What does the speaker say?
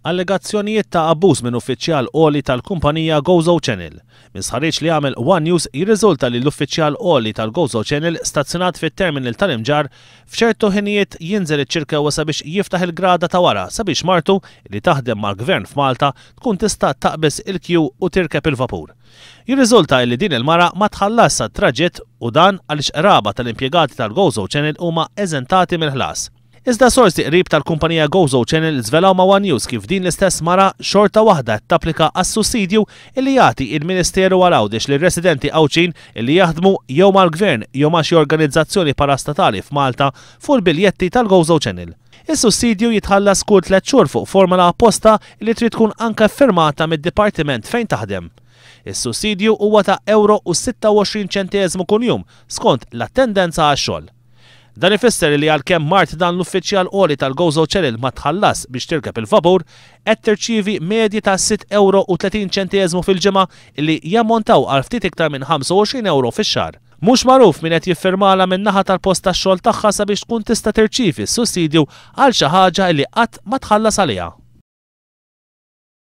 Allegazzjonijiet ta' abbuż minn uffiċjal għoli tal-kumpanija Gozo Channel. Minn stħarriġ li għamel one News jirriżulta li l-uffiċjal għoli tal-Gozo Channel stazzjonat fit-terminal tal-Imġarr f'ċertu ħinijiet jinżel iċ-Ċirkewwa sabiex jiftaħ il-grada ta' wara sabiex martu, li taħdem mal-Gvern f'Malta, tkun tista' taqbeż il-kju u tirkeb il-vapur. Jirriżulta illi din il-mara ma tħallasx għat-traġitt u dan għaliex qraba tal-impjegati tal-Gozo Channel huma eżentati mill-ħlas. Iżda sorsi qrib tal-kumpanija Gozo Channel żvelaw ma' one News kif din l-istess mara xorta waħda qed tapplika għas-sussidju illi jagħti il-Ministeru għal Għawdex lir-residenti Għawdxin illi jaħdmu jew mal-Gvern jew ma' xi organizzazzjoni parastatali f'Malta fuq il-biljetti tal-Gozo Channel. Is-sussidju jitħallas kull tlett xhur fuq formola apposta illi trid tkun anke ffirmata mid-dipartiment fejn taħdem. Is-sussidju huwa ta' ewro u 26 ċenteżmu kuljum skont l-attendenza għax-xogħol. Dan ifisser li għalkemm mart dan l-uffiċjal għoli tal-Gozo Channel ma tħallasx biex tirkeb il-vapur, qed tirċievi medji ta' sitt ewro u 30 ċenteżmu fil-ġimgħa li jammontaw għal ftit iktar minn 25 ewro fix-xahar. Mhux magħruf min qed jiffirmalha min-naħa tal-post tax-xogħol tagħha sabiex tkun tista' tirċievi s-sussidju għal xi ħaġa li qatt ma tħallas għaliha.